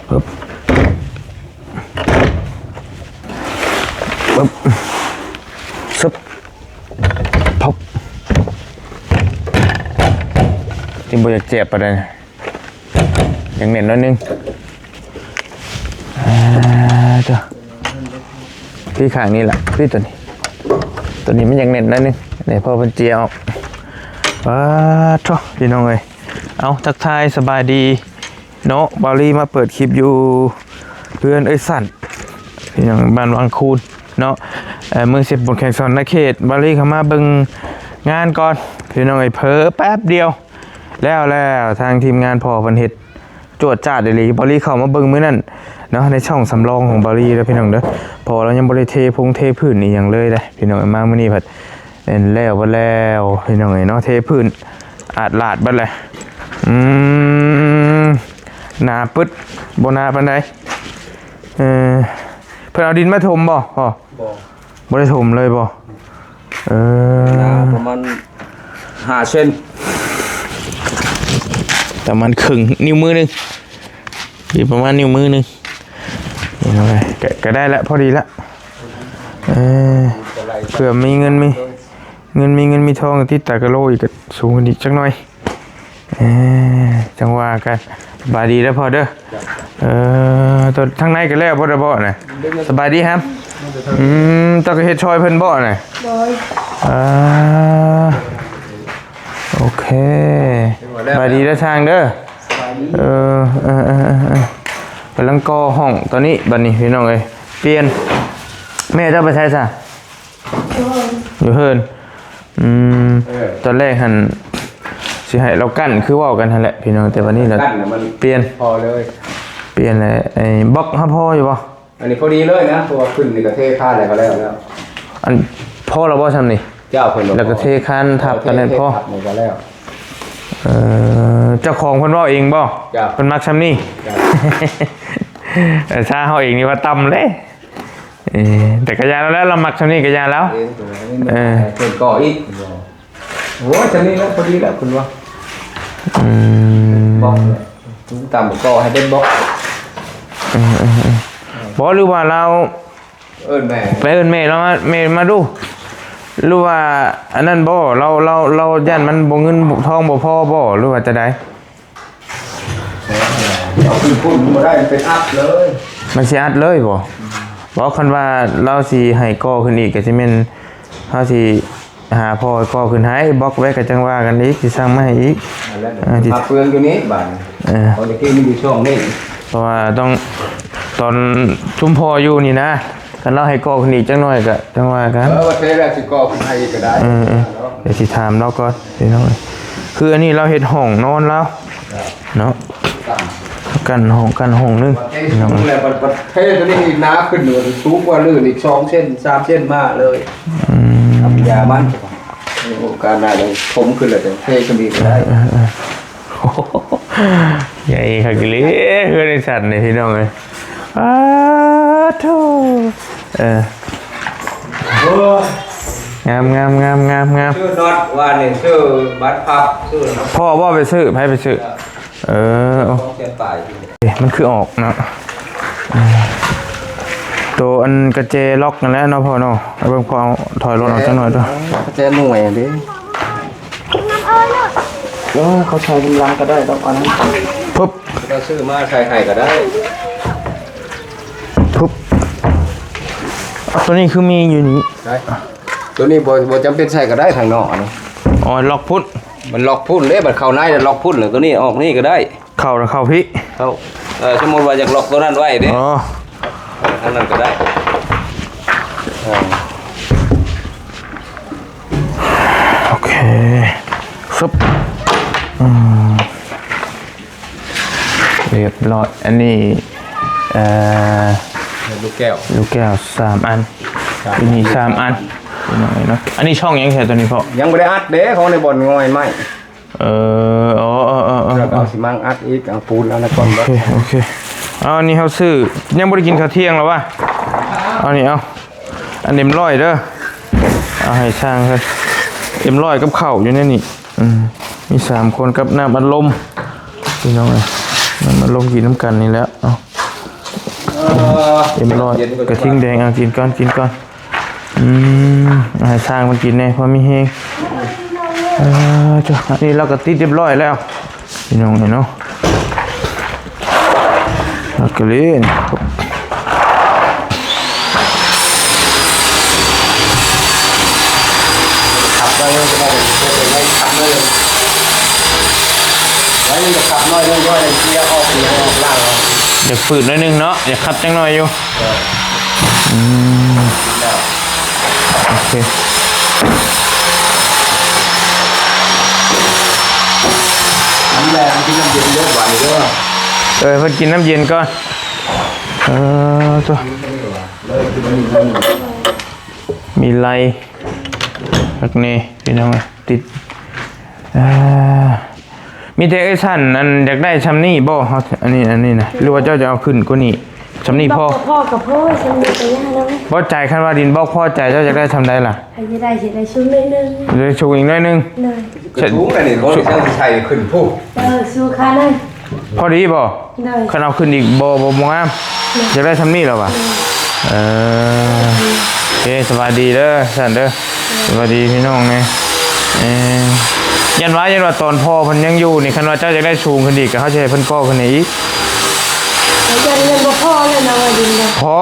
ປຶບ ປຶບ ຊຶບ ພັບ ຈິງບໍ່ຢາກເຈັບປານໃດ. ຍັງແໜ້ນໜ້ອຍໜຶ່ງ ອ່າ ເຈົ້າ ທີ່ຂ້າງນີ້ລະ ທີ່ຕົວນີ້ ຕົວນີ້ມັນຍັງແໜ້ນໜ້ອຍໜຶ່ງ ນີ້ພໍເພິ່ນເຈຍອອກ. ປາດໂທ້ ພີ່ນ້ອງເອີຍ ເອົາ ທັກທາຍສະບາຍດີເນາະ ບ່າວລີມາເປີດຄລິບຢູ່ເຮືອນເອື້ອຍສັນ ພີ່ນ້ອງ ບ້ານວັງຄູນເນາະ ເອີ ເມືອງເຊໂປນ ແຂວງສະຫວັນນະເຂດ. ບ່າວລີເຂົ້າມາເບິ່ງງານກ່ອນ ພີ່ນ້ອງເອີຍ ເຜີແປັບດຽວ ແລ້ວ ແລ້ວ ທາງທີມງານພໍ່ເພິ່ນເຮັດຈວດຈາດອີ່ຫຼີ. ບ່າວລີເຂົ້າມາເບິ່ງມື້ນັ້ນເນາະ ໃນຊ່ອງສຳລອງຂອງບ່າວລີເດີພີ່ນ້ອງເດີ ເພາະວ່າລາວຍັງບໍ່ໄດ້ເທພົງເທພື້ນອີ່ຫຍັງເລີຍເດ້ພີ່ນ້ອງ. ມາມື້ນີ້ພັດແມ່ນແລ້ວເບິດແລ້ວພີ່ນ້ອງເອີຍເນາະ ເທພື້ນອາດລາດເບິດແຫຼະ. ອືມ ໜາປຶດ ບໍ່ໜາປານໃດ. ເອີ ເພິ່ນເອົາດິນມາຖົມບໍ່? ບໍ່ ບໍ່ໄດ້ຖົມເລີຍບໍ່? ເອີ ໜາປະມານຫ້າເຊັນ ປະມານເຄິ່ງນິ້ວມືໜຶ່ງ ຫຼືປະມານນິ້ວມືໜຶ່ງ ນີ້ເນາະ ກະ ກະໄດ້ລະ ພໍດີລະ. ເອີ ເພື່ອມີເງິນມີ ເງິນມີເງິນມີທອງ ກະຕິດຕາກະໂລອີກ ກະສູງຂຶ້ນອີກຈັກໜ້ອຍ. ເອີ ຈັ່ງວ່າກັນ ສະບາຍດີເດີພໍ່ເດີ. ເອີ ໂຕທາງໃນກໍແລ້ວບໍ່ໄດ້ບໍ່ນະ? ສະບາຍດີຮັບ. ອືມ ເຈົ້າກໍເຮັດຊ່ອຍເພິ່ນບໍ່ນະ? ໂດຍ. ເອີ ໂອເຄ ສະບາຍດີເດີຊ່າງເດີ. ເອີ ເອີ ກຳລັງກໍ່ຫ້ອງຕອນນີ້ ບັດນີ້ພີ່ນ້ອງເອີຍ ປ່ຽນ. ແມ່ເຈົ້າໄປໃສຊະ? ຢູ່ເຮືອນ ຢູ່ເຮືອນ. ອືມ ເອີ ຕອນແລກຫັ້ນຊິໃຫ້ລາວກັ້ນ ຄືເວົ້າກັນຫັ້ນແຫຼະພີ່ນ້ອງ ແຕ່ບັດນີ້ລະ ກັ້ນນະມັນປ່ຽນ ພໍເລີຍ ປ່ຽນແລ້ວ. ໄອ້ບລັອກເຮົາພໍຢູ່ບໍ່? ອັນນີ້ພໍດີເລີຍນະ ເພາະວ່າຂຶ້ນນີ້ກໍເທຄານແລ້ວ ກໍແລ້ວແລ້ວ. ອັນພໍແລ້ວບໍ່ຊ່ຳນີ້? ເຈົ້າ ເພິ່ນວ່າ ແລ້ວກໍເທຄານທັບກັນແລ້ວ ເອີ ເທ ພໍ ເທທັບນີ້ກໍແລ້ວ. ເອີ ເຈົ້າຂອງເພິ່ນເວົ້າເອງບໍ່? ເຈົ້າ ເພິ່ນມັກຊ່ຳນີ້. ເຈົ້າ ເອີ ຖ້າເຮົາເອງນີ້ວ່າຕ່ຳເດ້. ເອີ ແຕ່ກະຢ່າແລ້ວ ລາວມັກຊ່ຳນີ້ກະຢ່າແລ້ວ. ເອີ ເອີ ເພິ່ນກໍອີກ ໂອ້ຍ ຊ່ຳນີ້ແລ້ວ ພໍດີແລ້ວ ເພິ່ນວ່າ. ອືມ ບລັອກ ສູງຕ່ຳກໍໃຫ້ເປັນບລັອກ. ເອີ ເອີ ເອີ ບໍ່ ຫຼືວ່າລາວເອີ້ນແມ່ ໄປເອີ້ນແມ່ລາວມາ ແມ່ມາດູ ຫຼືວ່າອັນນັ້ນບໍ່? ລາວ ລາວ ລາວຢ້ານມັນບໍ່ ເງິນທອງບໍ່ພໍບໍ່ ຫຼືວ່າຈັ່ງໃດ? ເອົາຂຶ້ນພຸ້ນບໍ່ໄດ້ ມັນເປັນອັດເລີຍ. ມັນຊິອັດເລີຍບໍ່? ບໍ່ ຄັນວ່າລາວຊິໃຫ້ກໍ່ຂຶ້ນອີກ ກໍຊິແມ່ນເຮົາຊິຫາພໍ່ໃຫ້ກໍ່ຂຶ້ນໃຫ້ ບລັອກໄວ້ກໍຈັ່ງວ່າກັນອີກ ຊິສັ່ງມາໃຫ້ອີກ. ນັ້ນແຫຼະ ເອີ ຊິມາເປືອງຢູ່ນີ້ບາດນີ້. ເອີ ເພາະຕະກີ້ມັນຢູ່ຊ່ອງນີ້ ເພາະວ່າຕ້ອງ ຕອນຊຸມພໍ່ຢູ່ນີ້ນະ ຄັນລາວໃຫ້ກໍ່ຂຶ້ນອີກຈັກໜ້ອຍກະຈັ່ງວ່າກັນ. ເອີ ວ່າແທ້ແລ້ວຊິກໍ່ຂຶ້ນໃຫ້ອີກກໍໄດ້. ເອີ ເອີ ເນາະ ດຽວຊິຖາມລາວກ່ອນພີ່ນ້ອງ. ຄືອັນນີ້ລາວເຮັດຫ້ອງນອນລາວເນາະ ກັ້ນຫ້ອງ ກັ້ນຫ້ອງໜຶ່ງພີ່ນ້ອງ. ແລ້ວປະເທດຕົວນີ້ໜາຂຶ້ນສູງກວ່າອື່ນອີກສອງເຊັນສາມເຊັນມາເລີຍ. ອືມ ທຳຢາມັນ ໂອກາດໜ້າຈະຖົມຂຶ້ນແລ້ວຈະເທຂຶ້ນອີກກໍໄດ້. ເອີ ເອີ ເອີ ໃຫຍ່ຄັກອີ່ຫຼີເຮືອນໄອ້ສັນນີ້ພີ່ນ້ອງເອີຍ. ອ້າໂທ້ ເອີ ໂອ້ຍ ງາມໆໆໆໆ. ຊື້ນັອດວ່ານີ້ ຊື້ບານພັບ ຊື້ ພໍ່ບໍ່ໄປຊື້? ໃຜໄປຊື້? ເອີ ເອີ ໂອ້ ສອງແສນປາຍ. ເອີ ມັນຄືອອກເນາະ. ເອີ ໂຕອັນກະແຈລັອກນັ້ນແຫຼະເນາະພໍ່ເນາະ. ເອົາເບິ່ງພໍ່ ເອົາຖອຍລົດອອກຈັກໜ້ອຍເດີ້. ກະແຈໜ່ວຍເດ້. ເອີ ເຂົາໃສ່ນຳຫຼັງກໍໄດ້ດອກ ອັນນັ້ນປຶບ ກໍຊື້ມາໃສ່ໃຫ້ກໍໄດ້. ປຶບ ໂຕນີ້ຄືມີຢູ່ນີ້ ໄດ້ ໂຕນີ້ບໍ່ ບໍ່ຈຳເປັນໃສ່ກໍໄດ້ທາງນອກ. ອັນນີ້ ອໍ ລັອກພຸ້ນ ມັນລັອກພຸ້ນເດ້ ບັດເຂົ້າໃນແລ້ວລັອກພຸ້ນ ແລ້ວໂຕນີ້ອອກນີ້ກໍໄດ້. ເຂົ້າ ເຂົ້າພີ້ ເຂົ້າ ເອີ ສົມມຸດວ່າຢາກລັອກໂຕນັ້ນໄວ້ເດ້. ອໍ ເອີ ທາງນັ້ນກໍໄດ້. ເອີ ໂອເຄ ຊຶບ ອືມ ຮຽບຮ້ອຍ. ອັນນີ້ ເອີ ລູກແກ້ວ ລູກແກ້ວສາມອັນ. ສາມ ອັນນີ້ສາມອັນ ພີ່ນ້ອງເອີຍເນາະ. ອັນນີ້ຊ່ອງຫຍັງແທ້ໂຕນີ້ພໍ່? ຍັງບໍ່ໄດ້ອັດເດ້ ຂອງໃນບ່ອນງ່ອຍໄມ້. ເອີ ອໍ ເອີ ເອີ ເອີ ເອົາຊິມາອັດອີກ ເອົາປູນອັນນັ້ນກ່ອນ. ໂອເຄ ໂອເຄ. ເອົາ ອັນນີ້ເຮົາຊື້ ຍັງບໍ່ໄດ້ກິນເຂົ້າທ່ຽງລະວະ. ເອົານີ້ ເອົາ ອັນເອັມຮ້ອຍເດີ ເອົາໃຫ້ຊ່າງເພິ່ນ ເອັມຮ້ອຍກັບເຂົ້າຢູ່ໃນນີ້. ອືມ ມີສາມຄົນກັບນ້ຳອັດລົມ ພີ່ນ້ອງເອີຍ ນ້ຳອັດລົມກິນນຳກັນນີ້ແຫຼະ. ເອົາ ເອີ ເອັມຮ້ອຍ ເຢັນກ່ອນ ກະທິງແດງ ເອົາກິນກ່ອນ ກິນກ່ອນ. ອືມ ໃຫ້ຊ່າງເພິ່ນກິນແດ່ ພໍມີແຮງ. ເອີ ເຈົ້າ ອັນນີ້ລາວກະຕິດຮຽບຮ້ອຍແລ້ວ ພີ່ນ້ອງເອີຍເນາະ. ລາວກະຫຼິ້ນ ຂັບໄດ້ ໄດ້ຂັບໜ້ອຍໜຶ່ງ ໄວ້ມັນກະຂັບໜ້ອຍໜຶ່ງ ເພາະວ່າເກຍອອກ ເກຍອອກ ລ້າງອອກ. ຢາກຝືດໜ້ອຍໜຶ່ງເນາະ ຢາກຂັບຈັກໜ້ອຍຢູ່. ອືມ ໂອເຄ ນ້ຳແລງກິນນ້ຳເຢັນເດີ ຫວານເດີ. ເອີ ເພິ່ນກິນນ້ຳເຢັນກ່ອນ. ເອີ ໂຕ ມີໄລ່ຄັກແນ່ ພີ່ນ້ອງເອີຍ ຕິດ ເອີ ມີແຕ່ເອື້ອຍສັນ ອັນ ຢາກໄດ້ຊ່ຳນີ້ບໍ່? ເຮົາ ອັນນີ້ ອັນນີ້ນະ ຫຼືວ່າເຈົ້າຈະເອົາຂຶ້ນກວ່ານີ້? ຊ່ຳນີ້ພໍ ບໍ່ພໍກະພໍ ຊ່ຳນີ້ກະຢ່າແລ້ວ. ບໍ່ໃຈ ຄັນວ່າດິນບລັອກພໍໃຈ ເຈົ້າຢາກໄດ້ຊ່ຳໃດລະ? ໃຜຈະໄດ້ ຊິໄດ້ສູງໜ້ອຍໜຶ່ງ ໄດ້ສູງອີກໜ້ອຍໜຶ່ງ. ໂດຍ ກະສູງແລ້ວນີ້ ບໍ່ໄດ້ໃສ່ຂຶ້ນພຸ້ນ. ເອີ ສູງຂະໜາດນັ້ນ ພໍດີບໍ່? ໂດຍ ຄັນເອົາຂຶ້ນອີກບໍ່ ບໍ່ ບໍ່ງາມ. ໂດຍ ຢາກໄດ້ຊ່ຳນີ້ລະຫວາ? ໂດຍ ເອີ ໂອເຄ ສະບາຍດີເດີ ຊັ້ນເດີ. ສະບາຍດີພີ່ນ້ອງແນ່. ເອີ ຢ້ານວ່າ ຢ້ານວ່າຕອນພໍ່ເພິ່ນຍັງຢູ່ນີ້ ຄັນວ່າເຈົ້າຢາກໄດ້ສູງຂຶ້ນອີກ ກະເຮົາຊິໃຫ້ເພິ່ນກໍ່ຂຶ້ນໃຫ້ອີກ. ຢ້ານເງິນບໍ່ພໍແລ້ວນະ ວ່າດິນນະ ພໍ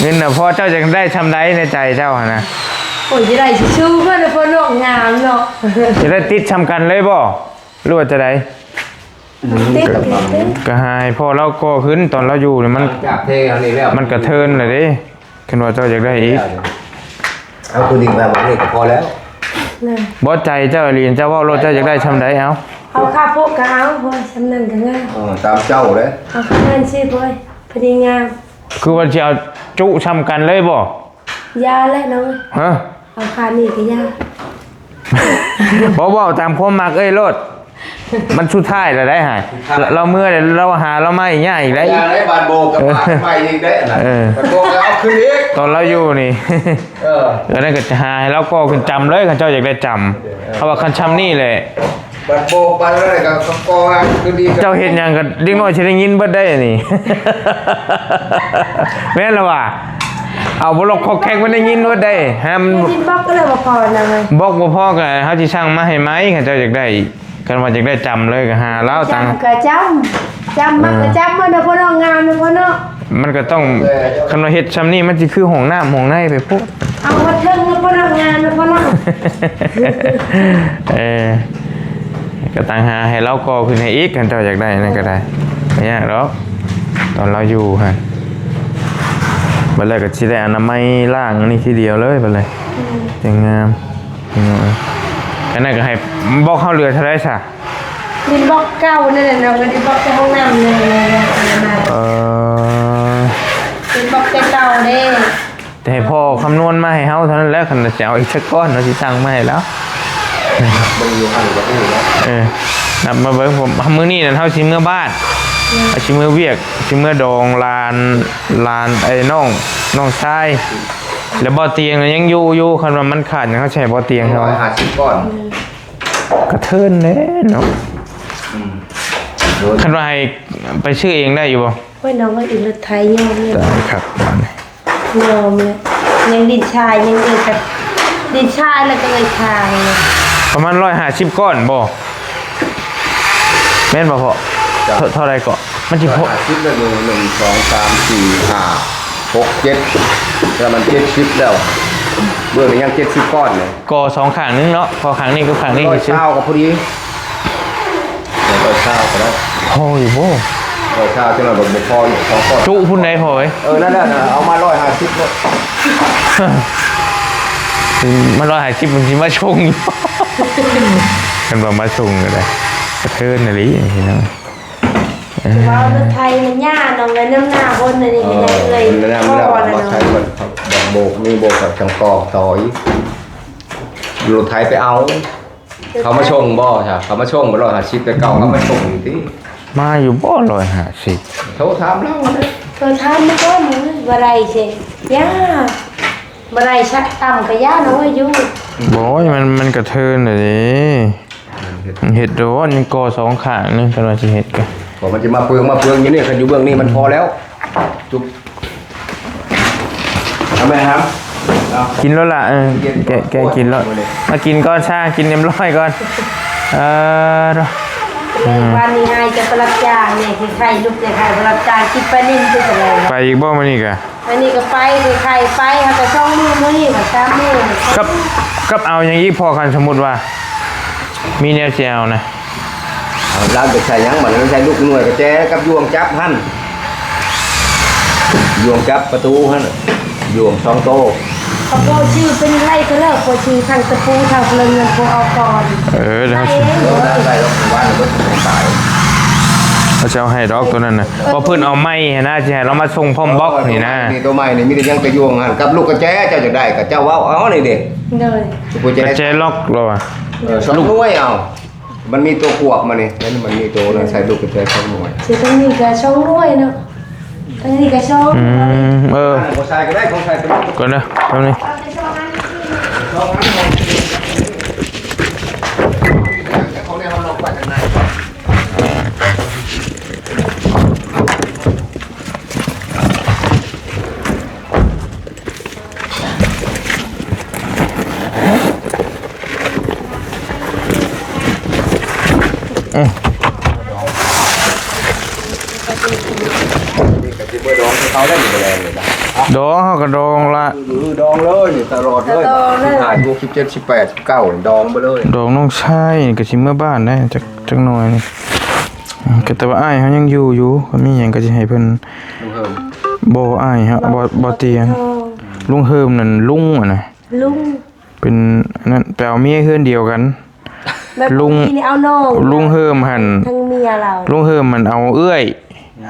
ເງິນນະພໍ. ເຈົ້າຢາກໄດ້ຊ່ຳໃດໃນໃຈເຈົ້າຫັ້ນນະ? ໂອ້ຍ ຢາກໄດ້ສູງໆ ເພິ່ນນະ ພໍ່ນ້ອງງາມເນາະ. ຈະໄດ້ຕິດຊ່ຳກັນເລີຍບໍ່ ຫຼືວ່າຈະໃດ? ຕິດ ກະຫາໃຫ້ພໍ່ລາວກໍ່ຂຶ້ນ ຕອນລາວຢູ່ນີ້ມັນ ຈາກເທອັນນີ້ແລ້ວ ມັນກະເທີນລະເດ້. ຄັນວ່າເຈົ້າຢາກໄດ້ອີກ ເອົາຄືນອີກແບບນີ້ກະພໍແລ້ວ. ບໍ່ ໃຈເຈົ້າອີ່ຫຼີ ເຈົ້າເວົ້າໂລດ ເຈົ້າຢາກໄດ້ຊ່ຳໃດ ເອົາ ເອົາຄ່າໂພະກະເອົາ ພໍຊ່ຳນັ້ນກະງາມ. ເອີ ຕາມເຈົ້າເດ້ ເອົາຄ່ານັ້ນຊິ ພໍ ພໍດີງາມ. ຄືວ່າຊິເອົາຈຸຊ່ຳກັນເລີຍບໍ່? ຢ່າແຫຼະນ້ອງ ຮະ ເອົາຄ່ານີ້ກະຢ່າ. ບໍ່ ເວົ້າຕາມຄວາມມັກເອື້ອຍໂລດ ມັນສຸດທ້າຍລະໄດ໋ຫາຍ. ລາວເມືອແລ້ວ ລາວຫາລາວມາອີກຍາກອີກໄດ໋. ຢ່າໄດ໋ ບາດໂບກະ ເອີ ບາດໃໝ່ອີກໄດ໋ນະ. ເອີ ບາດໂບກະເອົາຂຶ້ນອີກ ຕອນລາວຢູ່ນີ້. ເອີ ອັນນັ້ນກະຈະຫາໃຫ້ລາວກໍ່ຂຶ້ນຈຳເລີຍ ຄັນເຈົ້າຢາກໄດ້ຈຳ. ເອີ ເພາະວ່າຄັນຊ່ຳນີ້ແຫຼະ ບາດໂບກບາດອະໄລກະກໍ່ຂຶ້ນອີກ. ເຈົ້າເຮັດຫຍັງກະເດັກນ້ອຍຊິໄດ້ຍິນເບິດໄດ໋ອັນນີ້ ແມ່ນລະຫວາ? ເອົາບໍ່ລັອກຄອກແຄກ ມັນໄດ້ຍິນເບິດໄດ໋. ຫາມັນ ກິນບລັອກກະເລີຍບໍ່ພໍນະ ບລັອກບໍ່ພໍກະເຮົາຊິສັ່ງມາໃຫ້ໃໝ່ ຄັນເຈົ້າຢາກໄດ້. ຄັນວ່າຢາກໄດ້ຈຳເລີຍກະຫາລາວ ຈຳກະຈຳ ຈຳມັກກະຈຳ ເອີ ເນາະ ພໍ່ນ້ອງງາມເນາະ ພໍ່ເນາະ. ມັນກະຕ້ອງ ເອີ ຄັນວ່າເຮັດຊ່ຳນີ້ມັນຊິຄືຫ້ອງນ້ຳຫ້ອງໃນໄປໂພດ. ເອົາມາເຖິງເນາະ ພໍ່ນ້ອງງາມເນາະ ພໍ່ນ້ອງ. ເອີ ກະຕ່າງຫາໃຫ້ລາວກໍ່ຂຶ້ນໃຫ້ອີກ ຄັນເຈົ້າຢາກໄດ້ນັ້ນກະໄດ້ ບໍ່ຍາກດອກ. ຕອນລາວຢູ່ຫັ້ນ ບາດແລ້ວກະຊິໄດ້ອະນາໄມລ້າງອັນນີ້ທີດຽວເລີຍ ບາດແລ້ວ ອືມ ຈັ່ງງາມ. ພີ່ນ້ອງເອີຍ ອັນນັ້ນກະໃຫ້ບລັອກເຮົາເຫຼືອເທົ່າໃດຊະ? ດິນບລັອກເກົ່ານັ້ນແຫຼະເນາະ ກະດິນບລັອກແຕ່ຫ້ອງນ້ຳນີ້ແຫຼະ. ເອີ ດິນບລັອກແຕ່ເກົ່າເດ້ ແຕ່ໃຫ້ພໍ່ຄຳນວນມາໃຫ້ເຮົາເທົ່ານັ້ນແຫຼະ. ຄັນວ່າຊິເອົາອີກຈັກກ້ອນ ເຮົາຊິສັ່ງມາໃຫ້ລາວ. ເບິ່ງຢູ່ຫັ້ນກະຮູ້ແລ້ວ ເອີ ນັບມາເບິ່ງ. ມື້ນີ້ນັ້ນເຮົາຊິເມືອບ້ານ ອືມ ເຮົາຊິເມືອວຽກ ຊິເມືອດອງຫຼານ ຫຼານ ໄອ້ນ້ອງ ນ້ອງຊາຍ ແລ້ວບໍ່ຕຽງນະຍັງຢູ່ຢູ່. ຄັນວ່າມັນຂາດຫຍັງ ເຮົາຊິໃຫ້ບໍ່ຕຽງເຮົາ ຮ້ອຍຫ້າສິບກ້ອນ ອືມ ກະເທີນແຫຼະເນາະ. ອືມ ຄັນວ່າໃຫ້ໄປຊື້ເອງໄດ້ຢູ່ບໍ່? ໂອ້ຍ ນ້ອງວ່າອີກລົດໄຖຍອມແລ້ວ ຕາຍຄັກບາດນີ້ ຍອມແລ້ວ. ຍັງດິນຊາຍ ຍັງເອີຍ ດິນຊາຍແລ້ວກະເອີຍຄາງ ປະມານຮ້ອຍຫ້າສິບກ້ອນບໍ່? ແມ່ນບໍ່ພໍ່? ເທົ່າ ເທົ່າໃດເກາະ? ມັນຊິ ຮ້ອຍຫ້າສິບແລ້ວ ໜຶ່ງ ສອງ ສາມ ສີ່ ຫ້າ ຫົກ ເຈັດ ແລ້ວມັນເຈັດສິບແລ້ວ. ເບື້ອງນີ້ຍັງເຈັດສິບກ້ອນເລີຍ. ກໍ່ສອງຂ້າງໜຶ່ງເນາະ ພໍຂ້າງນີ້ກັບຂ້າງນີ້ ຮ້ອຍຊາວກະພໍດີ ຮ້ອຍຊາວກະໄດ້. ພໍຢູ່ບໍ່? ຮ້ອຍຊາວຈັ່ງນັ້ນບໍ່ພໍອີກສອງກ້ອນ. ຈຸພຸ້ນໃດພໍ່ເອີຍ. ເອີ ນັ້ນແຫຼະ ເອົາມາຮ້ອຍຫ້າສິບໂລດ. ມາຮ້ອຍຫ້າສິບ ມັນຊິມາສົ່ງຢູ່. ຄັນວ່າມາສົ່ງກະໄດ້ ກະເທີນອີ່ຫຼີພີ່ນ້ອງ. ເອີ ວ່າລົດໄຖມັນຍາກ ນ້ອງເອີຍ ນຳໜ້າຄົນອັນນີ້ກະໄດ້ເອີຍ. ເອີ ແລ້ວມາໃຊ້ແບບໂບກ ມີໂບກກະຈັ່ງຕໍ່ ຕໍ່ອີກ. ລົດໄຖໄປເອົາ ເຂົາມາສົ່ງບໍ່ຊະ? ເຂົາມາສົ່ງບໍ່ ຮ້ອຍຫ້າສິບ ແຕ່ເກົ່າເຂົາມາສົ່ງຢູ່ຕິ. ມາຢູ່ບໍ່ ຮ້ອຍຫ້າສິບ? ໂທຖາມລາວຫັ້ນແຫຼະ. ເອີ ຖາມມາກ່ອນ ບໍ່ໄດ້ເຊ ຢ່າ ບໍ່ໄດ້ຊະ ຕ່ຳກະຢ້ານເອົາໄວ້ຢູ່. ໂອ້ຍ ມັນ ມັນກະເທີນແລ້ວເດ້ ເຮັດໂດນ ຍັງກໍ່ສອງຂ້າງໜຶ່ງ ຄັນວ່າຊິເຮັດກະ ເພາະມັນຈະມາເປືອງ ມາເປືອງຢູ່ນີ້ ຄັນຢູ່ເບື້ອງນີ້ມັນພໍແລ້ວ ຈຸບ ເອົາແມ່ຫຳ ເອົາ ກິນໂລດລະ ເອີ ແກະ ແກະກິນໂລດ ມາກິນກ່ອນຊາ ກິນຮຽບຮ້ອຍກ່ອນ ເອີ ເອີ ວານນີ້ອ້າຍຈະໄປຮັບຈ້າງແດ່ ຊິໄຂ່ລູກ ຊິໄຂ່ໄປຮັບຈ້າງ ກິນປານິນຄືກັນແລ້ວ ໄປອີກບໍ່ມື້ນີ້ກະ? ອັນນີ້ກໍໄປ ໄປ ໄປ ຫາກະສອງມື້ ມື້ນີ້ກະສາມມື້ ກັບ ກັບເອົາຫຍັງອີກ ພໍ ຄັນສົມມຸດວ່າມີແນວຊິເອົານະ? ເອົາ ລາວຈະໃສ່ຫຍັງບັດນີ້? ໃສ່ລູກໜ່ວຍກະແຈກັບຢ່ວງຈັບຫັ້ນ ຢ່ວງຈັບປະຕູຫັ້ນ ຢ່ວງສອງໂຕ. ເຂົາບໍ່ຊື້ເປັນໄລ່ກໍເລີກ ບໍ່ຊື້ທັງຕະປູທັງເລີງເງິນ ບໍ່ເອົາກ່ອນ. ເອີ ດຽວເຮົາຊິ ໄດ້ ໄດ້ດອກ ວ່າເບິດຂອງຂາຍ ເຮົາຊິເອົາໃຫ້ດອກໂຕນັ້ນນະ ເອີ ເພາະເພິ່ນເອົາໃໝ່ຫັ້ນນະ ຊິໃຫ້ລາວມາສົ່ງພ້ອມບັອກນີ້ນະ. ເອີ ໂຕໃໝ່ນີ້ ໂຕໃໝ່ນີ້ມີແຕ່ຫຍັງແຕ່ຢ່ວງຫັ້ນ ກັບລູກກະແຈ ເຈົ້າຢາກໄດ້ກະເຈົ້າເວົ້າເອົານີ້ເດ້ ໂດຍ ລູກກະແຈ ກະແຈລັອກລະວ່າ ເອີ ສອງໜ່ວຍເອົາ ມັນມີໂຕຄວບມານີ້ ມັນມີໂຕນັ້ນ ໃສ່ລູກກະແຈສອງໜ່ວຍ ຊິຕ້ອງມີກະສອງໜ່ວຍເນາະ ອັນນີ້ກະຊອງ ອືມ ເອີ ບໍ່ໃສ່ກໍໄດ້ ຂອງໃສ່ກໍໄດ້ ກ່ອນເດີ ແປັບໜຶ່ງ ອືມ ນີ້ກະຊິເມືອດອງຄືເກົ່າແລ້ວນີ້ ບໍ່ແລງເລີຍນະ ດອງ ເຮົາກະດອງລະ ດອງເລີຍນີ້ ຕະຫຼອດເລີຍ ສິບຫ້າ ສິບຫົກ ສິບເຈັດ ສິບແປດ ສິບເກົ້າ ດອງໄປເລີຍ ດອງນ້ອງຊາຍນີ້ກະຊິເມືອບ້ານໄດ໋ ຈັກ ຈັກໜ່ອຍນີ້ ອືມ ກະແຕ່ວ່າອ້າຍເຮົາຍັງຢູ່ຢູ່ ກະມີຫຍັງກະຊິໃຫ້ເພິ່ນ ລຸງເຮີມ ບໍ່ ອ້າຍເຮົາ ບໍ່ ບໍ່ຕຽງ ລຸງເຮີມນັ້ນ ລຸງຫັ້ນນະ ລຸງ ເປັນອັນນັ້ນ ແຕ່ເອົາເມຍເຮືອນດຽວກັນ ແບບລຸງ ເອົານ້ອງ ລຸງເຮີມຫັ້ນ ທັງເມຍລາວ ລຸງເຮີມຫັ້ນເອົາເອື້ອຍ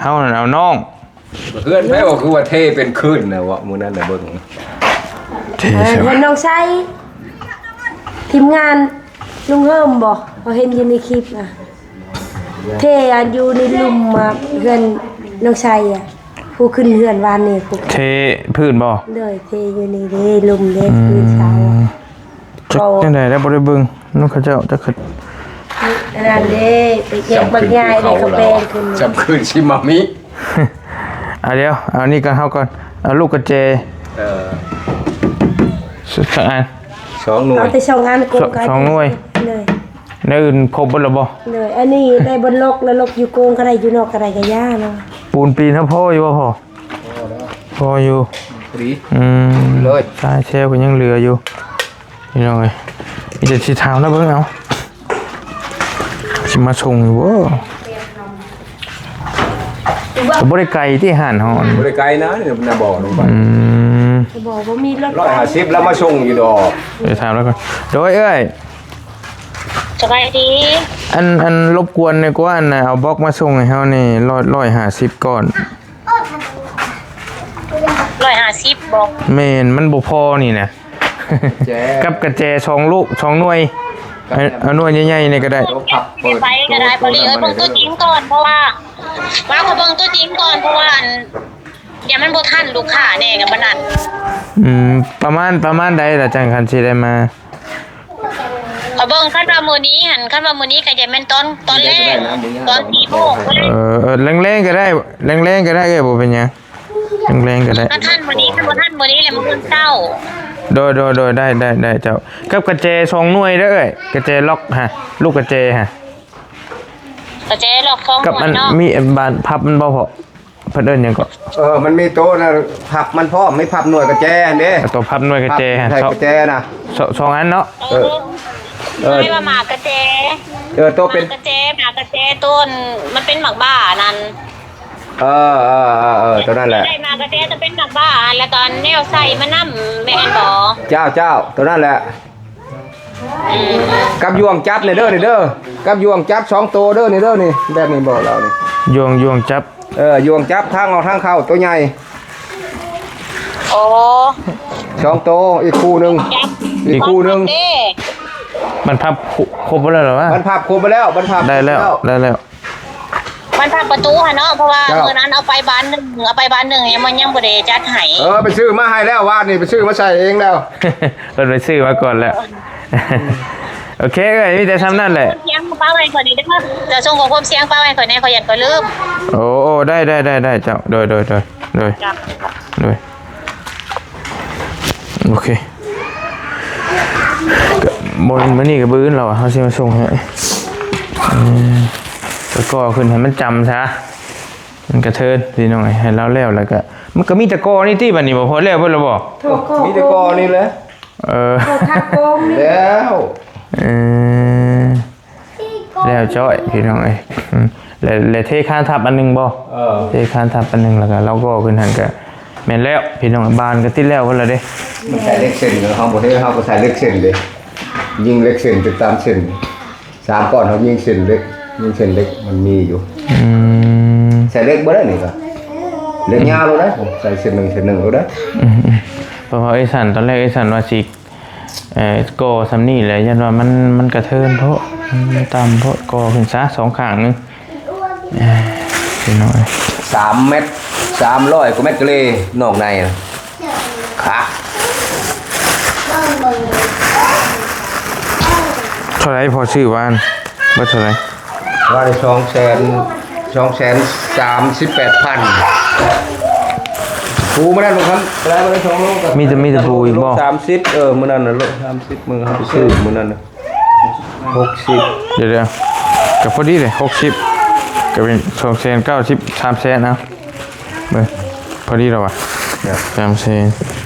ເຮົາຫັ້ນເອົານ້ອງ ເຮືອນໃຜວ່າຄືວ່າເທເປັນຄືນນະ ເວົ້າມື້ນັ້ນນະ ເບິ່ງ ເທ ເອີ ໃສ່ ເຮືອນນ້ອງໄຊ ທີມງານລຸງເຮີມບໍ່ ເຮົາເຫັນຢູ່ໃນຄລິບນະ ເທອັນຢູ່ໃນລຸ່ມ ອາ ເຮືອນນ້ອງໄຊອະ ຜູ້ຂຶ້ນເຮືອນວານນີ້ ຜູ້ ເທພື້ນບໍ່? ໂດຍ ເທຢູ່ນີ້ເດ້ ລຸ່ມເດ້ ອືມ ພື້ນເສົາ ຈັກຈັ່ງໃດແລ້ວ ບໍ່ໄດ້ເບິ່ງນຳເຂົາເຈົ້າ ຈັກ ອັນນັ້ນເດ້ ໄປເກັບບັກໃຫຍ່ເດ້ ກະແປງຂຶ້ນ ຈຳຄືນຊິມາມີ ອ່າ ດຽວ ເອົານີ້ກ່ອນ ເຮົາກ່ອນ ເອົາລູກກະແຈ ເອີ ສ- ສ- ອັນ ສອງໜ່ວຍ ເອົາແຕ່ສອງອັນ ສ- ສອງໜ່ວຍ ໂດຍ ແນວອື່ນຄົບເບິດແລ້ວບໍ່? ໂດຍ ອັນນີ້ໄດ້ບ່ອນຫຼົກ ແລ້ວຫຼົກຢູ່ໂກງກະໄດ້ ຢູ່ນອກກະໄດ້ ກະຢ່າເນາະ ປູນປີນເຮົາພໍຢູ່ບໍ່ພໍ່? ພໍແລ້ວ ພໍຢູ່ ພໍດີ ອືມ ເລີຍ ຊາຍແຊວກະຍັງເຫຼືອຢູ່ ພີ່ນ້ອງເອີຍ ມີແຕ່ຊິຖາມລາວເບິ່ງເອົາ ຊິມາສົ່ງຢູ່ບໍ່? ກະບໍ່ໄດ້ໄກຕິຮ້ານເຮົາ ບໍ່ໄດ້ໄກນະ ນະບໍ່ລົງໄປ ອືມ ບໍ່ ບໍ່ມີລົດໄປ ຮ້ອຍຫ້າສິບລາວມາສົ່ງຢູ່ດອກ ໄປຖາມລາວກ່ອນ ໂດຍ ເອື້ອຍ ສະບາຍດີ ອັນ ອັນ ລົບກວນແດ່ກວ່າ ອັນ ເອົາບັອກມາສົ່ງໃຫ້ເຮົາແດ່ ຮ້ອຍ ຮ້ອຍຫ້າສິບກ້ອນ ຮ້ອຍຫ້າສິບບໍ່? ແມ່ນ ມັນບໍ່ພໍນີ້ນະ ແຈ ກັບກະແຈສອງລູກ ສອງໜ່ວຍ ເອົາໜ່ວຍໃຫຍ່ໆນີ້ກະໄດ້ ໄປກະໄດ້ ພໍດີເອີຍ ເບິ່ງຕົວຈິງກ່ອນ ເພາະວ່າ ວ່າຂໍເບິ່ງຕົວຈິງກ່ອນ ເພາະວ່າ ອັນ ຢ້ານມັນບໍ່ທັນລູກຄ້າແດ່ກະປານນັ້ນ ອືມ ປະມານ ປະມານໃດລະ ຈັ່ງຄັນຊິໄດ້ມາ? ຂ້ອຍເບິ່ງ ຄັນວ່າມື້ນີ້ຫັ້ນ ຄັນວ່າມື້ນີ້ກະຈະແມ່ນຕອນ ຕອນແລງ ຕອນສີ່ໂມງ ເອີ ເອີ ແລງໆກະໄດ້ ແລງໆກະໄດ້ ເອີ ບໍ່ເປັນຫຍັງ ແລງໆກະໄດ້ ຄັນທັນມື້ນີ້ ຄັນບໍ່ທັນມື້ນີ້ແລ້ວມື້ອື່ນເຊົ້າ ໂດຍ ໂດຍ ໂດຍ ໄດ້ ໄດ້ ໄດ້ເຈົ້າ ກັບກະແຈສອງໜ່ວຍເດີເອື້ອຍ ກະແຈລັອກຫັ້ນ ລູກກະແຈຫັ້ນ ກະແຈລັອກສອງໜ່ວຍເນາະ ກັບອັນ ມີບານພັບມັນບໍ່ພໍ່? ເພິ່ນເອີ້ນຫຍັງເກາະ? ເອີ ມັນມີໂຕນະ ພັບມັນພ້ອມ ມີພັບໜ່ວຍກະແຈຫັ້ນເດ້ ໂຕພັບໜ່ວຍກະແຈ ພັບໃຫ້ກະແຈນະ ສ- ສອງອັນເນາະ ເອີ ເອີ ເອີ ໝາກກະແຈ ເອີ ໂຕເປັນ ໝາກກະແຈ ໝາກກະແຈ ໂຕນ ມັນເປັນໝາກບ້າອັນນັ້ນ ເອີ ເອີ ເອີ ເອີ ໂຕນັ້ນແຫຼະ ໄດ້ໝາກກະແຈ ໂຕເປັນໝາກບ້າ ແລ້ວກະອັນແນວໃສ່ມັນນຳ ແມ່ນບໍ່? ເຈົ້າ ເຈົ້າ ໂຕນັ້ນແຫຼະ ອືມ ກັບຢ່ວງຈັບແດ່ເດີ ນີ້ເດີ ກັບຢ່ວງຈັບສອງໂຕເດີ ນີ້ເດີ ນີ້ ແບບນີ້ບໍ່ລາວນີ້ ຢ່ວງ ຢ່ວງຈັບ ເອີ ຢ່ວງຈັບທາງອອກທາງເຂົ້າໂຕໃຫຍ່ ໂອ້ ສອງໂຕ ອີກຄູ່ໜຶ່ງ ອີກຄູ່ໜຶ່ງ ບັນພັບຄົບ ຄົບແລ້ວລະວະ ບັນພັບຄົບໄປແລ້ວ ບັນພັບໄດ້ແລ້ວ ໄດ້ແລ້ວ ໄດ້ແລ້ວ ໃບ ມັນພັກປະຕູຫັ້ນເນາະ ເພາະວ່າ ເຈົ້າ ມື້ນັ້ນເອົາໄປບານໜຶ່ງ ເອົາໄປບານໜຶ່ງ ຍັງມັນ ຍັງບໍ່ໄດ້ຈັດໃຫ້. ເອີ ໄປຊື້ມາໃຫ້ແລ້ວ ວານນີ້ໄປຊື້ມາໃສ່ເອງແລ້ວ. ເພິ່ນໄປຊື້ມາກ່ອນແລ້ວ. ໂອເຄເອື້ອຍ ມີແຕ່ສ່ຳນັ້ນແຫຼະ. ສ່ງຂໍ້ຄວາມສຽງປະໄວ້ຂ້ອຍເດີ້ ຈະສົ່ງຂໍ້ຄວາມສຽງປະໄວ້ຂ້ອຍແດ່ ຂ້ອຍຢ້ານຂ້ອຍລືມ. ໂອ້ ໂອ້ ໄດ້ ໄດ້ ໄດ້ ໄດ້ ເຈົ້າ ໂດຍ ໂດຍ ໂດຍ ໂດຍ ໂດຍ ໂອເຄ ກະບໍ່ແມ່ນມື້ນີ້ກະມື້ອື່ນແລ້ວ ເຮົາຊິມາສົ່ງໃຫ້. ເອີ ກະກໍຂຶ້ນໃຫ້ມັນຈຳຊະ ມັນກະເທີນພີ່ນ້ອງເອີຍ ໃຫ້ລາວແລ້ວ ແລ້ວກະ ມັນກະມີແຕ່ກໍນີ້ຕິ ບາດນີ້ບໍ່ພໍແລ້ວເບິດແລ້ວບໍ່? ມີແຕ່ກໍນີ້ແຫຼະ. ເອີ ເຂົາທັກກ້ອງນີ້ແລ້ວ. ເອີ ແລ້ວຈ້ອຍພີ່ນ້ອງເອີຍ. ອືມ ແລະ ແລະເທຄານທັບອັນໜຶ່ງບໍ່? ເອີ ເທຄານທັບອັນໜຶ່ງ ແລ້ວກະເຮົາກໍຂຶ້ນຫັ້ນກະແມ່ນແລ້ວພີ່ນ້ອງ. ບານກະຕິດແລ້ວພຸ້ນລະເດ້. ມັນໃສ່ເຫຼັກເສັ້ນ ເຮົາບໍ່ເຮັດ ເຮົາກະໃສ່ເຫຼັກເສັ້ນເດ້ ຍິງເຫຼັກເສັ້ນໄປຕາມເສັ້ນ. ສາມກ້ອນເຮົາຍິງເສັ້ນເຫຼັກ ຍິງເສັ້ນເຫຼັກ ມັນມີຢູ່. ອືມ ໃສ່ເຫຼັກບໍ່ໄດ້ນີ້ກະ ເຫຼັກຍາວໂລດໄດ໋ ໃສ່ເສັ້ນໜຶ່ງເສັ້ນໜຶ່ງໂລດໄດ໋. ອືມ ເພາະວ່າເອື້ອຍສັນ ຕອນແລກເອື້ອຍສັນວ່າຊິ ເອີ ກໍສ່ຳນີ້ແຫຼະ ຢ້ານວ່າມັນ ມັນກະເທີນໂພດ ມັນຕ່ຳໂພດ ກໍຂຶ້ນຊະສອງຂ້າງໜຶ່ງ. ເອີ ພີ່ນ້ອງເອີຍ ສາມແມັດ ສາມຮ້ອຍກວ່າແມັດກະເລ ນອກໃນ ຄັກ. ເທົ່າໃດພໍ່ຊື້ວານ? ເບິດເທົ່າໃດ? ວ່າໄດ້ສອງແສນ ສອງແສນສາມສິບແປດພັນ. ປູມື້ນັ້ນລູກ ຄັນໄດ້ມາໄດ້ສອງໂລ ມີແຕ່ ມີແຕ່ປູອີກບໍ່? ສາມສິບ ເອີ ມື້ນັ້ນນະ ໂລສາມສິບ ມື້ເຮົາໄປຊື້ມື້ນັ້ນນະ. ຫົກສິບ ດຽວໆ ກະພໍດີເດ້ ຫົກສິບ ກະເປັນສອງແສນເກົ້າສິບ ສາມແສນ ເອົາ ເບິ່ງ ພໍດີແລ້ວຫວາ ສາມແສນ.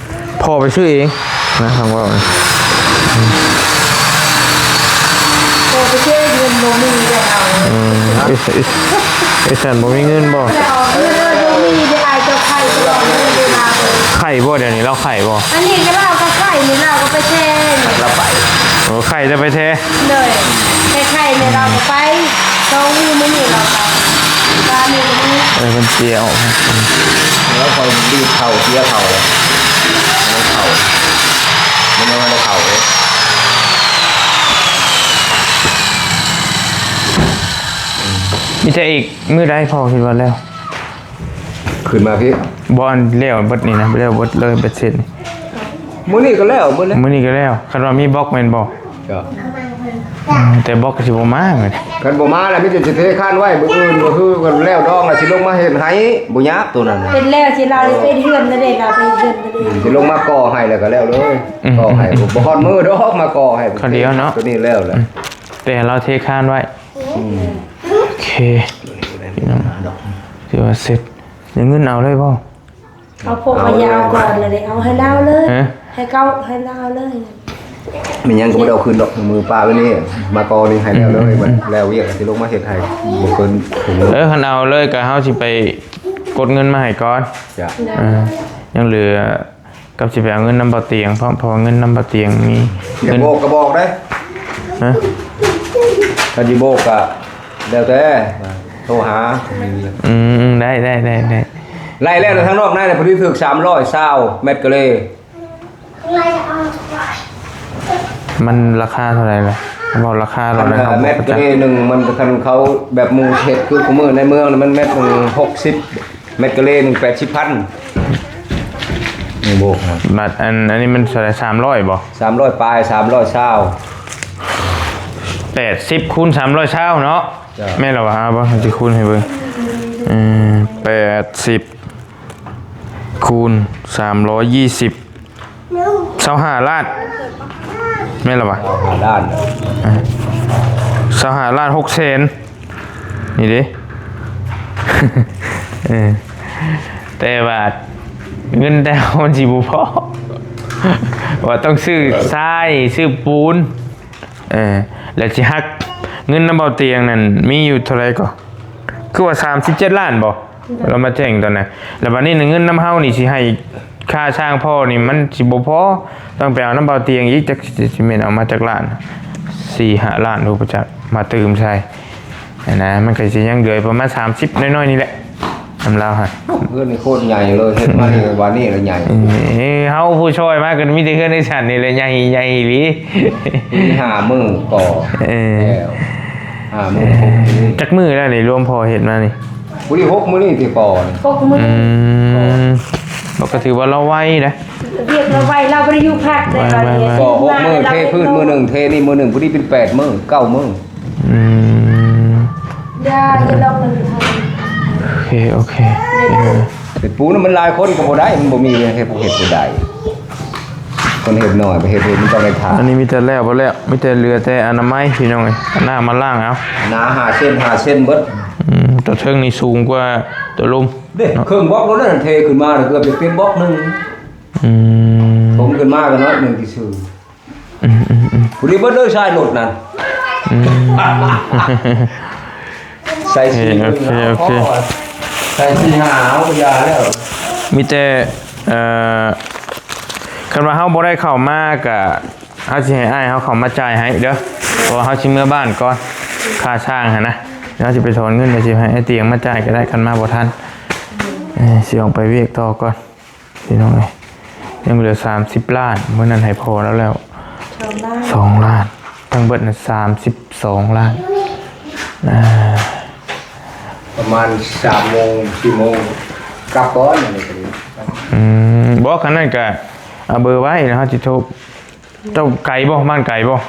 ພໍ່ໄປຊື້ເອງນະ ທາງເວົ້ານີ້ ພໍ່ໄປຊື້ເອງ ເງິນບໍ່ມີເດ້ເຮົາ. ອືມ ເອີ ເອີ ເອີ ຊັ້ນບໍ່ມີເງິນບໍ່? ເອີ ບໍ່ມີເດ້ ອ້າຍເຈົ້າໄຂ້ຕະຫຼອດເວລາ. ໄຂ້ບໍ່ ດຽວນີ້ລາວໄຂ້ບໍ່? ອັນນີ້ກະລາວກະໄຂ້ນີ້ ລາວກະໄປແທ້ນີ້ ລາວໄປ. ໂອ້ ໄຂ້ແຕ່ໄປແທ້. ໂດຍ ໄຂ້ໆ ແມ່ລາວກະໄປ ສອງມື້ມື້ນີ້ລາວກະ ສາມມື້ມື້ນີ້. ເອີ ເພິ່ນເຈຍອອກ ແລ້ວຂ້ອຍດີດເຂົ້າ ເຈຍເຂົ້າແລ້ວ ມັນເຂົ້າ ມັນຍັງບໍ່ໄດ້ເຂົ້າເດ້. ມີແຕ່ອີກມື້ໃດພໍ່ຄິດວ່າແລ້ວ? ຂຶ້ນມາພີ້ ບໍ່ ອັນແລ້ວເບິດນີ້ນະ ແລ້ວເບິດເລີຍ ເບັດເສັດນີ້. ມື້ນີ້ກະແລ້ວເບິດແລ້ວ ມື້ນີ້ກະແລ້ວ. ຄັນວ່າມີບລັອກແມ່ນບໍ່? ເຈົ້າ ອືມ ແຕ່ບລັອກກະຊິບໍ່ມາ. ຄັນບໍ່ມາລະມີແຕ່ຊິເທຄານໄວ້ ມື້ອື່ນມື້ຮືກະແລ້ວດອງລະຊິລົງມາເຮັດໃຫ້ ບໍ່ຍາກໂຕນັ້ນນະ. ເປັນແລ້ວຊິລາວໄປເຮັດເຮືອນນະເດ້ ລາວໄປເຮັດເຮືອນນະເດ້ ຊິລົງມາກໍ່ໃຫ້ລະກະແລ້ວເລີຍ. ອືມ ກໍ່ໃຫ້ ບໍ່ຮອດມື້ດອກ ມາກໍ່ໃຫ້ ຄາວດຽວເນາະ ໂຕນີ້ແລ້ວລະ ອືມ ແຕ່ລາວເທຄານໄວ້. ອືມ ໂອເຄ ພີ່ນ້ອງ ຖືວ່າເສັດ. ເງິນເອົາເລີຍບໍ່? ເອົາພວກມາຢາວກ່ອນລະເດ້ ເອົາໃຫ້ລາວເລີຍ. ຮະ? ໃຫ້ເຂົາ ໃຫ້ລາວເລີຍ. ແມ່ນຫຍັງກະບໍ່ໄດ້ເອົາຄືນດອກ ມື້ປະໄວ້ນີ້ ມາກ່ອນນີ້ໃຫ້ແລ້ວເລີຍ. ອືມ ແລ້ວວຽກກະຊິລົງມາເຮັດໃຫ້ ບໍ່ເກີນ. ເອີ ຄັນເອົາເລີຍກະເຮົາຊິໄປກົດເງິນມາໃຫ້ກ່ອນ. ຈ້ະ ເອີ ຍັງເຫຼືອ ກັບຊິໄປເອົາເງິນນຳບ່າວຕຽງ ເພາະ ເພາະວ່າເງິນນຳບ່າວຕຽງມີ. ຢາກໂບກກະບອກເດ້. ຮະ? ຄັນຊິໂບກກະແລ້ວແຕ່ ໂທຫາ. ອືມ ໄດ້ ໄດ້ ໄດ້ ໄດ້. ໄລ່ແລ້ວທາງນອກໃນນະ ພໍດີຖືກສາມຮ້ອຍຊາວແມັດກະເລ. ມັນລາຄາເທົ່າໃດລະ? ເວົ້າລາຄາໂລດ. ອັນ ແມັດກະເລໜຶ່ງ ມັນ ຄັນເຂົາແບບໝູ່ເຮັດຄືຄູ່ມື້ໃນເມືອງນະ ມັນແມັດໜຶ່ງຫົກສິບ ແມັດກະເລໜຶ່ງແປດສິບພັນ. ຍັງບໍ່ ບາດອັນ ອັນນີ້ມັນເທົ່າໃດ? ສາມຮ້ອຍບໍ່? ສາມຮ້ອຍປາຍ ສາມຮ້ອຍຊາວ. ແປດສິບຄູນສາມຮ້ອຍຊາວເນາະ. ເຈົ້າ ແມ່ນລະຫວາ? ເອົາບໍ່ ຊິຄູນໃຫ້ເບິ່ງ. ເອີ ແປດສິບ ຄູນສາມຮ້ອຍ ຊາວຫ້າລ້ານ ແມ່ນລະຫວາ? ຊາວຫ້າລ້ານ ອ່າ ຊາວຫ້າລ້ານຫົກແສນ ນີ້ເດ້. ເອີ ແຕ່ວ່າເງິນແຕ່ເຮົາມັນຊິບໍ່ພໍ ວ່າຕ້ອງຊື້ຊາຍ ຊື້ປູນ. ເອີ ແລ້ວຊິຫັກເງິນນຳບ່າວຕຽງນັ້ນ ມີຢູ່ເທົ່າໃດກໍ? ຄືວ່າສາມສິບເຈັດລ້ານບໍ່? ລາວມາແຈ້ງຕອນນັ້ນ. ແລ້ວບາດນີ້ເງິນນຳເຮົານີ້ຊິໃຫ້ຄ່າຊ່າງພໍ່ນີ້ມັນຊິບໍ່ພໍ ຕ້ອງໄປເອົານຳບ່າວຕຽງອີກ ຈັກຊິແມ່ນເອົາມາຈັກລ້ານ ສີ່ຫ້າລ້ານ ຮູ້ບໍ່ຈັກ ມາຕື່ມໃສ່ຫັ້ນນະ. ມັນກະຊິຍັງເຫຼືອປະມານສາມສິບນ້ອຍໆນີ້ແຫຼະ ນຳລາວຫັ້ນ. ເຮືອນນີ້ໂຄດໃຫຍ່ເລີຍ ເຮັດມານີ້ວານນີ້ລະໃຫຍ່. ເອີ ເຮົາຜູ້ຊ່ອຍມາກະມີແຕ່ເຮືອນໄອ້ສັນນີ້ແຫຼະ ໃຫຍ່ ໃຫຍ່ອີ່ຫຼີ. ມີຫ້າມື້ກໍ ເອີ ແລ້ວ. ຫ້າມື້ ຫົກມື້ ຈັກມື້ແລ້ວນີ້ ລວມພໍ່ເຮັດມານີ້? ຜູ້ນີ້ຫົກມື້ນີ້ຕິພໍ່ນີ້. ຫົກມື້. ອືມ ບໍ່ ກໍຖືວ່າລາວໄວເດ້. ວຽກລາວໄວ ລາວບໍ່ໄດ້ຢູ່ພັກເດ້. ໄວໆໆ ບໍ່ ຫົກມື້ ເທພື້ນມື້ໜຶ່ງ ເທນີ້ມື້ໜຶ່ງ ຜູ້ນີ້ເປັນແປດມື້ ເກົ້າມື້. ອືມ ຢ່າ ຢ່າລອກມັນ. ໂອເຄ ໂອເຄ ເຮັດແລ້ວ. ເຮັດປູນມັນຫຼາຍຄົນກໍບໍ່ໄດ້ ມັນບໍ່ມີເຮັດ ຜູ້ເຮັດບໍ່ໄດ້. ຄົນເຮັດໜ້ອຍ ໄປເຮັດ ເຮັດມັນຕ້ອງໄດ້ຖ້າ. ອັນນີ້ມີແຕ່ແລ້ວບໍ່ແລ້ວ ມີແຕ່ເຫຼືອແຕ່ອະນາໄມພີ່ນ້ອງເອີຍ. ເອົານ້ຳມາລ້າງເອົາ. ໜາຫ້າເຊັນ ຫ້າເຊັນເບິດ. ອືມ ຕົວເທິງນີ້ສູງກວ່າຕົວລຸ່ມເດ້. ເຄິ່ງບລັອກໂລດນັ້ນ ເທຂຶ້ນມາເກືອບຈະເຕັມບລັອກໜຶ່ງ. ອືມ ຖົມຂຶ້ນມາກໍໜ້ອຍໜຶ່ງຊື່ໆ. ອືມໆໆ ຜູ້ນີ້ເບິດເລີຍ ຊາຍລົດນັ້ນ. ອືມ ໃສ່ສີ່ ໂອເຄ ໂອເຄ ໃສ່ສີ່ຫ້າ ເອົາກໍຢ່າແລ້ວ. ມີແຕ່ ເອີ ຄັນວ່າເຮົາບໍ່ໄດ້ເຂົ້າມາ ກະເຮົາຊິໃຫ້ອ້າຍເຮົາເຂົ້າມາຈ່າຍໃຫ້ເດີ ເພາະວ່າເຮົາຊິເມືອບ້ານກ່ອນ ຄ່າຊ່າງຫັ້ນນະ. ເຮົາຊິໄປຖອນເງິນ ດຽວຊິໃຫ້ອ້າຍຕຽງມາຈ່າຍກໍໄດ້ ຄັນມາບໍ່ທັນ. ເອີ ຊິອອກໄປວຽກຕໍ່ກ່ອນ. ພີ່ນ້ອງເອີຍ ຍັງເຫຼືອສາມສິບລ້ານ ມື້ນັ້ນໃຫ້ພໍ່ລາວແລ້ວສອງລ້ານ ສອງລ້ານ ທັງເບິດນະສາມສິບສອງລ້ານ. ອ່າ ປະມານສາມໂມງ ສີ່ໂມງ ກັບກ່ອນ. ອືມ ບໍ່ ຄັນນັ້ນກະເອົາເບີໄວ້ ແລ້ວເຮົາຊິໂທ. ເຈົ້າໄກບໍ່? ບ້ານໄກບໍ່?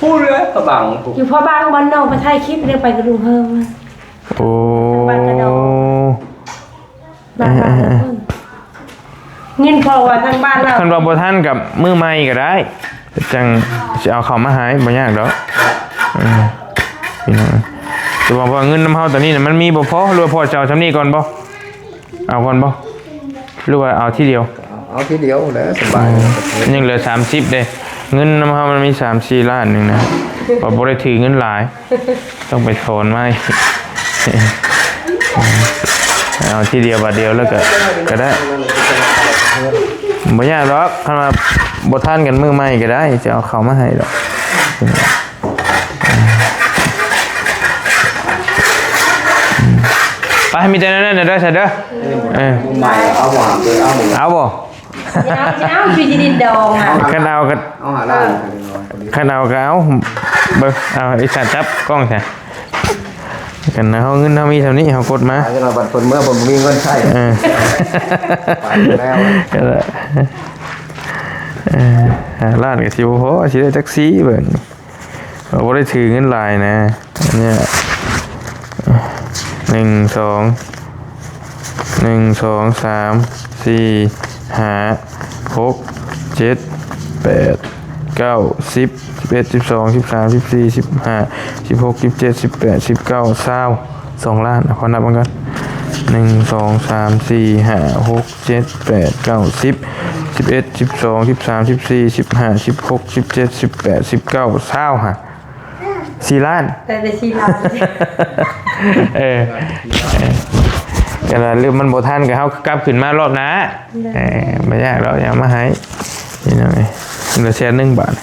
ພຸ້ນແຫຼະ ພະບັງ ຢູ່ພະບັງ ບ້ານນ້ອງໄປຖ່າຍຄລິບ ໄດ້ໄປກະດຸງເຮີມ. ໂອ້ ບ້ານກະດອງ ບ້ານ ບ້ານເພິ່ນ. ເງິນພໍວ່າທາງບ້ານລາວ ຄັນວ່າບໍ່ທັນກໍມື້ໃໝ່ກໍໄດ້ ຈັ່ງຊິເອົາເຂົ້າມາໃຫ້ ບໍ່ຍາກດອກ. ເອີ ພີ່ນ້ອງ ແຕ່ວ່າ ວ່າເງິນນຳເຮົາຕອນນີ້ນະ ມັນມີບໍ່ພໍ ຫຼືວ່າພໍ່ຈະເອົາຊ່ຳນີ້ກ່ອນບໍ່? ເອົາກ່ອນບໍ່ ຫຼືວ່າເອົາທີດຽວ? ເອົາທີດຽວແຫຼະ ສະບາຍ. ອືມ ຍັງເຫຼືອສາມສິບເດ້ ເງິນນຳເຮົາມັນມີສາມສີ່ລ້ານໜຶ່ງນະ ເຮົາບໍ່ໄດ້ຖືເງິນຫຼາຍ ຕ້ອງໄປຖອນມາອີກ. ເອົາທີດຽວບາດດຽວແລ້ວກໍ ກໍໄດ້ ບໍ່ຍາກດອກ. ຄັນວ່າບໍ່ທັນກັນມື້ໃໝ່ກໍໄດ້ ຈະເອົາເຂົ້າມາໃຫ້ດອກ. ໄປ ມີແຕ່ນັ້ນເດີ ໄດ້ຊະເດີ. ເອີ ໃໝ່ ເອົາບໍ່? ເອົາບໍ່? ເອົາບໍ່? ເອົາ ເອົາ ຢູ່ທີ່ດິນດອງອະ. ຄັນເອົາກໍ ເອົາຫ້າລ້ານ. ເອີ ຄັນເອົາກໍເອົາ. ເບິ່ງ ເອົາ ອີສານຈັບກ້ອງຊະ. ຄັນເຮົາເງິນເຮົາມີເທົ່ານີ້ ເຮົາກົດມາ. ບັດເພິ່ນເມືອ ເພິ່ນບໍ່ມີເງິນໃຊ້. ເອີ ໄປແລ້ວ. ເອີ ຫ້າລ້ານກໍຊິບໍ່ພໍ ຊິໄດ້ຈັກສີ່ເບິ່ງ. ເຮົາບໍ່ໄດ້ຖືເງິນຫຼາຍນະ ອັນເນີ້ຍ ໜຶ່ງ ສອງ ໜຶ່ງ ສອງ ສາມ ສີ່ ຫ້າ ຫົກ ເຈັດ ແປດ ເກົ້າ ສິບ ສິບເອັດ ສິບສອງ ສິບສາມ ສິບສີ່ ສິບຫ້າ ສິບຫົກ ສິບເຈັດ ສິບແປດ ສິບເກົ້າ ຊາວ ສອງລ້ານ. ຂໍນັບເບິ່ງກ່ອນ ໜຶ່ງ ສອງ ສາມ ສີ່ ຫ້າ ຫົກ ເຈັດ ແປດ ເກົ້າ ສິບ ສິບເອັດ ສິບສອງ ສິບສາມ ສິບສີ່ ສິບຫ້າ ສິບຫົກ ສິບເຈັດ ສິບແປດ ສິບເກົ້າ ຊາວ ຫາ ສີ່ລ້ານ. ໄດ້ແຕ່ສີ່ລ້ານ. ເອີ ເອີ ກໍລະ ຫຼືມັນບໍ່ທັນກໍເຮົາກັບຂຶ້ນມາລອບໜ້າ. ເອີ ບໍ່ຍາກດອກ ເອົາມາໃຫ້ ນີ້ໜ້ອຍ ເຫຼືອແສນໜຶ່ງບາດ.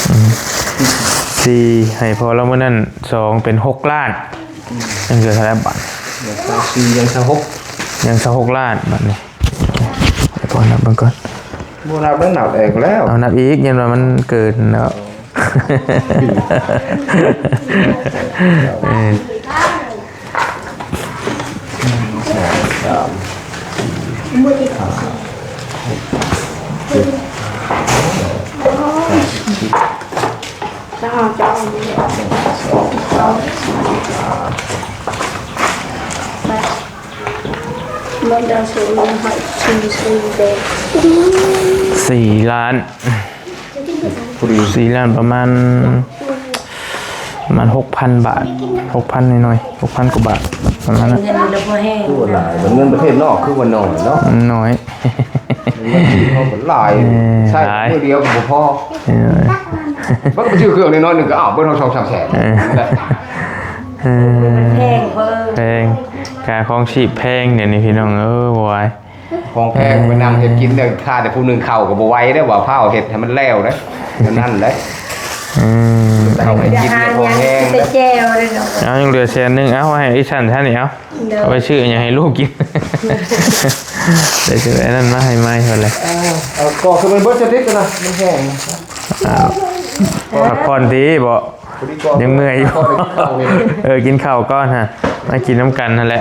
ອືມ ສີ່ ໃຫ້ພໍ່ລາວມື້ນັ້ນ ສອງ ເປັນຫົກລ້ານ. ຍັງເຫຼືອເທົ່າໃດບາດ? ຊາວສີ່ ຍັງຊາວຫົກ ຍັງຊາວຫົກລ້ານບາດນີ້. ໃຫ້ພໍ່ນັບເບິ່ງກ່ອນ. ບໍ່ນັບແລ້ວ ນັບເອງແລ້ວ. ເອົານັບອີກ ຢ້ານວ່າມັນເກີນເນາະ. ເອີ ໜຶ່ງ ສອງ ສາມ ສີ່ ຫ້າ ຫົກ ເຈັດ ແປດ ເກົ້າ ສິບ ສິບເອັດ ສິບສອງ ສິບສາມ ສິບສີ່ ສິບຫ້າ ສິບຫ້າ ສິບຫົກ ສິບເຈັດ ສິບແປດ ສິບເກົ້າ ຊາວ ສີ່ລ້ານ. ພໍດີ ສີ່ລ້ານ ປະມານ ປະມານຫົກພັນບາດ ຫົກພັນໜ້ອຍໆ ຫົກພັນກວ່າບາດ ປະມານນັ້ນ. ເງິນມັນບໍ່ແຮງ ຄືວ່າຫຼາຍ ເງິນປະເທດນອກຄືວ່າໜ້ອຍເນາະ. ໜ້ອຍ ເງິນເຮົາກໍຫຼາຍ ເອີ ໃຊ້ ຫຼາຍ ມື້ດຽວກໍບໍ່ພໍ. ເອີ ມັນກໍໄປຊື້ເຄື່ອງນ້ອຍໆໜຶ່ງກໍ ອ້າວ ເບິດເຮົາສອງສາມແສນ. ເອີ ແພງເກີນ ແພງ ຄ່າຄອງຊີບແພງ ດຽວນີ້ພີ່ນ້ອງເອີຍ ບໍ່ໄຫວ. ຂອງແພງ ເອີ ໄປນັ່ງເຮັດກິນເດີ ຂ້າແຕ່ຜູ້ໜຶ່ງເຂົ້າກໍບໍ່ໄຫວເດ້ ວ່າຟ້າວເຮັດໃຫ້ມັນແລ້ວເດ້ ແນວນັ້ນເດ້. ອືມ ເຂົ້າໄປກິນຂອງແພງເດ້. ເອົາ ຍັງເຫຼືອແສນໜຶ່ງ ເອົາໃຫ້ອີສັນຊະນີ້ ເອົາ ໂດຍ ເອົາໄປຊື້ຫຍັງໃຫ້ລູກກິນ ໄດ້ຊື້ອັນນັ້ນມາໃຫ້ໃໝ່ພຸ້ນແຫຼະ. ເອີ ເອົາກໍຄືມັນເບິດສະຕິກນະ ມັນແພງ. ອ່າ ພັກຜ່ອນຕິ ບໍ່ ຍັງເມື່ອຍຢູ່ ເອີ ກິນເຂົ້າກ່ອນຮະ ມາກິນນຳກັນຫັ້ນແຫຼະ.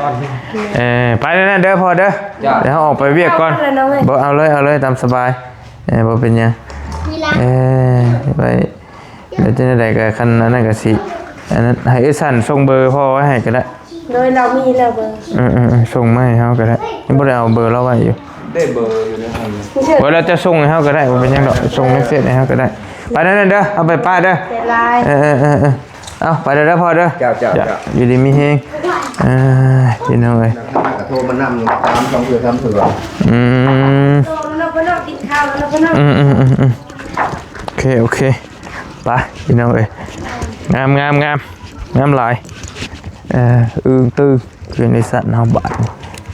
ເອີ ໄປແລ້ວເດີພໍ່ເດີ ເຈົ້າ ດຽວເຮົາອອກໄປວຽກກ່ອນ. ເອົາແລ້ວເນາະເວີຍ ບໍ່ ເອົາເລີຍ ເອົາເລີຍ ຕາມສະບາຍ. ເອີ ບໍ່ເປັນຫຍັງ ເອີ ໄປ ດຽວຈັ່ງໃດກໍ ຄັນອັນນັ້ນກໍຊິ ອັນນັ້ນ ໃຫ້ເອື້ອຍສັນສົ່ງເບີພໍ່ໄວ້ໃຫ້ກໍໄດ້. ໂດຍ ລາວມີແລ້ວເບີ ເອີໆໆ ສົ່ງມາໃຫ້ເຮົາກໍໄດ້ ຍັງບໍ່ໄດ້ເອົາເບີລາວໄວ້ຢູ່. ໄດ້ເບີຢູ່ໃນຫັ້ນ ບໍ່ ລາວຈະສົ່ງໃຫ້ເຮົາກໍໄດ້ ບໍ່ເປັນຫຍັງດອກ ສົ່ງໃນເຟສໃຫ້ເຮົາກໍໄດ້. ໄປນັ້ນເດີ ເອົາໄປປ້າເດີ ເປັນລາຍ ເອີໆໆໆ ເອົາໄປເດີພໍ່ເດີ. ເຈົ້າໆໆ ຢູ່ດີມີແຮງ ເອີ ພີ່ນ້ອງເອີຍ ນາງທຳມາກໍໂທມານຳ ສາມ ສອງເທື່ອ ສາມເທື່ອ. ອືມ ໂຕເນາະ ເພິ່ນເນາະ ກິນເຂົ້າແລ້ວເນາະ ເພິ່ນເນາະ. ອືມໆໆໆ ໂອເຄ ໂອເຄ ໄປພີ່ນ້ອງເອີຍ ງາມໆໆ ງາມຫຼາຍ. ເອີ ອຶ່ງຕຶ່ງ ຄືໃນສັນເຮົາບາດ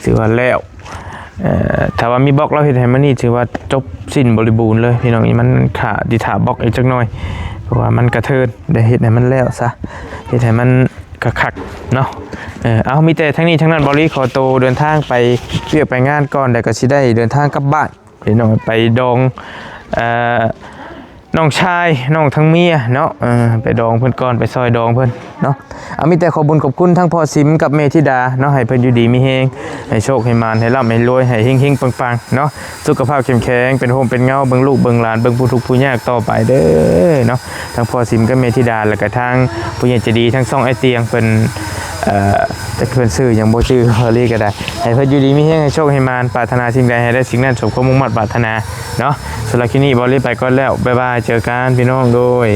ຖືວ່າແລ້ວ. ເອີ ຖ້າວ່າມີບລັອກລາວເຮັດໃຫ້ມັນນີ້ ຖືວ່າຈົບສິ້ນບໍລິບູນເລີຍພີ່ນ້ອງ. ນີ້ມັນຖ້າ ຊິຖ້າບລັອກອີກຈັກໜ່ອຍ ເພາະວ່າມັນກະເທີນ ໄດ້ເຮັດໃຫ້ມັນແລ້ວຊະ ເຮັດໃຫ້ມັນຄັກໆເນາະ. ເອີ ເອົາ ມີແຕ່ທັງນີ້ທັງນັ້ນ ເບົາລີຂໍໂຕເດີນທາງໄປວຽກໄປງານກ່ອນ ແລ້ວກໍຊິໄດ້ເດີນທາງກັບບ້ານ ພີ່ນ້ອງ ໄປດອງ ເອີ ນ້ອງຊາຍ ນ້ອງທັງເມຍເນາະ ເອີ ໄປດອງເພິ່ນກ່ອນ ໄປຊ່ອຍດອງເພິ່ນເນາະ. ເອົາ ມີແຕ່ຂອບບຸນຂອບຄຸນທັງພໍ່ສິມກັບແມ່ທິດາເນາະ ໃຫ້ເພິ່ນຢູ່ດີມີແຮງ ໃຫ້ໂຊກໃຫ້ໝານ ໃຫ້ລ່ຳໃຫ້ລວຍ ໃຫ້ເຮັງໆປັງໆເນາະ ສຸຂະພາບເຂັ້ມແຂງ ເປັນຮົ່ມເປັນເງົາ ເບິ່ງລູກເບິ່ງຫຼານ ເບິ່ງຜູ້ທຸກຜູ້ຍາກຕໍ່ໄປເດີເນາະ. ທັງພໍ່ສິມກັບແມ່ທິດາ ແລ້ວກະທາງຜູ້ໃຫຍ່ໃຈດີ ທັງຊ່ອງອ້າຍຕຽງເພິ່ນ ເອີ ຈັກເພິ່ນຊື່ຫຍັງບໍ່ຈື່ ເຮົາລີກໍໄດ້ ໃຫ້ເພິ່ນຢູ່ດີມີແຮງ ໃຫ້ໂຊກໃຫ້ໝານ ປາດຖະໜາສິ່ງໃດໃຫ້ໄດ້ສິ່ງນັ້ນ ສົມຄວາມມຸ່ງມາດປາດຖະໜາເນາະ. ສຳລັບຄລິບນີ້ ເບົາລີໄປກ່ອນແລ້ວ ບາຍບາຍ ເຈີກັນພີ່ນ້ອງ ໂດຍ.